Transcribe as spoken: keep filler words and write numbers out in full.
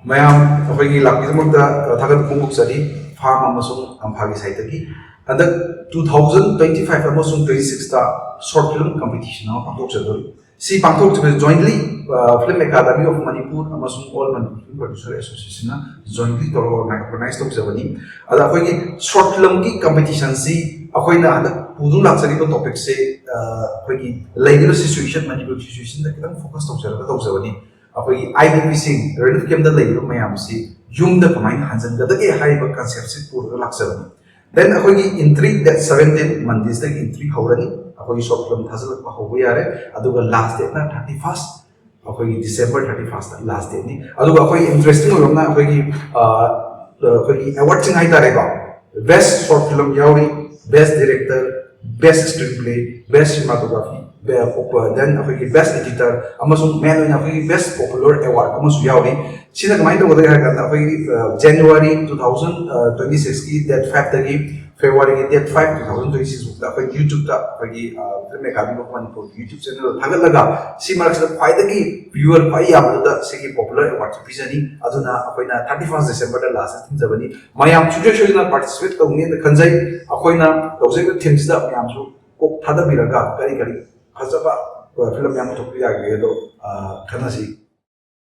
ꯃꯌꯥꯝ ꯑꯩꯈꯣꯏꯒꯤ ꯂꯥꯛꯄꯤꯗꯃꯛꯇ ꯊꯥꯒꯠꯄ ꯐꯣꯡꯗꯣꯛꯆꯔꯤ, ꯐꯥꯝ ꯑꯃꯁꯨꯡ ꯑꯝꯐꯥꯒꯤ ꯁꯥꯏꯠꯇꯒꯤ꯫ ꯍꯟꯗꯛ two thousand twenty five ꯑꯃꯁꯨꯡ twenty six ꯇ short film competition ꯑꯃ ꯄꯥꯡꯊꯣꯛꯆꯗꯣꯔꯤ꯫ ꯁꯤ ꯄꯥꯡꯊꯣꯛꯆꯕꯁꯤ jointly Film Academy of Manipur ꯑꯃꯁꯨꯡ All Manipur Film Producer Association ꯅ jointly ꯇꯧꯔꯒ organize ꯇꯧꯖꯕꯅꯤ꯫ ꯑꯗ ꯑꯩꯈꯣꯏꯒꯤ short film ꯒꯤ competition ꯁꯤ ꯑꯩꯈꯣꯏꯅ ꯍꯟꯗꯛ ꯄꯨꯗꯨꯅ ꯂꯥꯛꯆꯔꯤꯕ topic ꯁꯦ ꯑꯩꯈꯣꯏꯒꯤ ꯂꯩꯔꯤꯕ situation, ꯃꯅꯤꯄꯨꯔ situation ꯗ ꯈꯤꯇꯪ focus ꯇꯧꯖꯔꯒ ꯇꯧꯖꯕꯅꯤ꯫ ꯑꯩꯈꯣꯏꯒꯤ IDP ꯁꯤꯡ, relief camp ꯇ ꯂꯩꯔꯤꯕ ꯃꯌꯥꯝꯁꯤ ꯌꯨꯝꯗ ꯀꯃꯥꯏꯅ ꯍꯟꯖꯤꯟꯒꯗꯒꯦ ꯍꯥꯏꯔꯤꯕ concept ꯁꯤ ꯄꯨꯔꯒ ꯂꯥꯛꯆꯕꯅꯤ꯫ Then ꯑꯩꯈꯣꯏꯒꯤ entry date seventeen Monday ꯗꯒꯤ entry ꯍꯧꯔꯅꯤ꯫ ꯑꯩꯈꯣꯏꯒꯤ short film ꯊꯥꯖꯤꯜꯂꯛꯄ ꯍꯧꯕ ꯌꯥꯔꯦ꯫ ꯑꯗꯨꯒ last date ꯅ thirty first, ꯑꯩꯈꯣꯏꯒꯤ December thirty first last date ꯅꯤ꯫ ꯑꯗꯨꯒ ꯑꯩꯈꯣꯏ interesting ꯑꯣꯏꯕ ꯑꯃꯅ ꯑꯩꯈꯣꯏꯒꯤ ꯑꯩꯈꯣꯏꯒꯤ award ꯁꯤꯡ ꯍꯥꯏꯇꯥꯔꯦꯀꯣ, best short film ꯌꯥꯎꯔꯤ, best director, best screenplay, best cinematography, then ꯑꯩꯈꯣꯏꯒꯤ best editor ꯑꯃꯁꯨꯡ main ꯑꯣꯏꯅ ꯑꯩꯈꯣꯏꯒꯤ best popular award ꯑꯃꯁꯨ ꯌꯥꯎꯔꯤ꯫ ꯁꯤꯅ ꯀꯃꯥꯏꯅ ꯇꯧꯒꯗꯒꯦ ꯍꯥꯏ ꯀꯥꯟꯗ ꯑꯩꯈꯣꯏꯒꯤ January two thousand twenty six ꯀꯤ date five ꯇꯒꯤ February ꯒꯤ date five two thousand twenty six ꯐꯥꯎꯗ ꯑꯩꯈꯣꯏ YouTube ꯇ ꯑꯩꯈꯣꯏꯒꯤ Film Academy of Manipur ꯒꯤ YouTube channel ꯊꯥꯒꯠꯂꯒ ꯁꯤ ꯃꯔꯛꯁꯤꯗ ꯈ꯭ꯋꯥꯏꯗꯒꯤ viewer ꯈ꯭ꯋꯥꯏ ꯌꯥꯝꯕꯗꯨꯗ ꯁꯤꯒꯤ popular award ꯁꯤ ꯄꯤꯖꯅꯤ꯫ ꯑꯗꯨꯅ ꯑꯩꯈꯣꯏꯅ thirty first December ꯗ last ꯊꯤꯡꯖꯕꯅꯤ꯫ ꯃꯌꯥꯝ ꯁꯨꯡꯁꯣꯏ ꯁꯣꯏꯗꯅ participate ꯇꯧꯅꯤ ꯍꯥꯏꯅ ꯈꯟꯖꯩ꯫ ꯑꯩꯈꯣꯏꯅ ꯇꯧꯖꯔꯤꯕ theme ꯁꯤꯗ ꯃꯌꯥꯝꯁꯨ ꯀꯣꯛ ꯊꯥꯗꯕꯤꯔꯒ ꯀꯔꯤ ꯀꯔꯤ ꯐꯖꯕ film ꯃꯌꯥꯝ ꯄꯨꯊꯣꯛꯄ ꯌꯥꯒꯦ ꯑꯗꯣ ꯈꯟꯅꯁꯤ꯫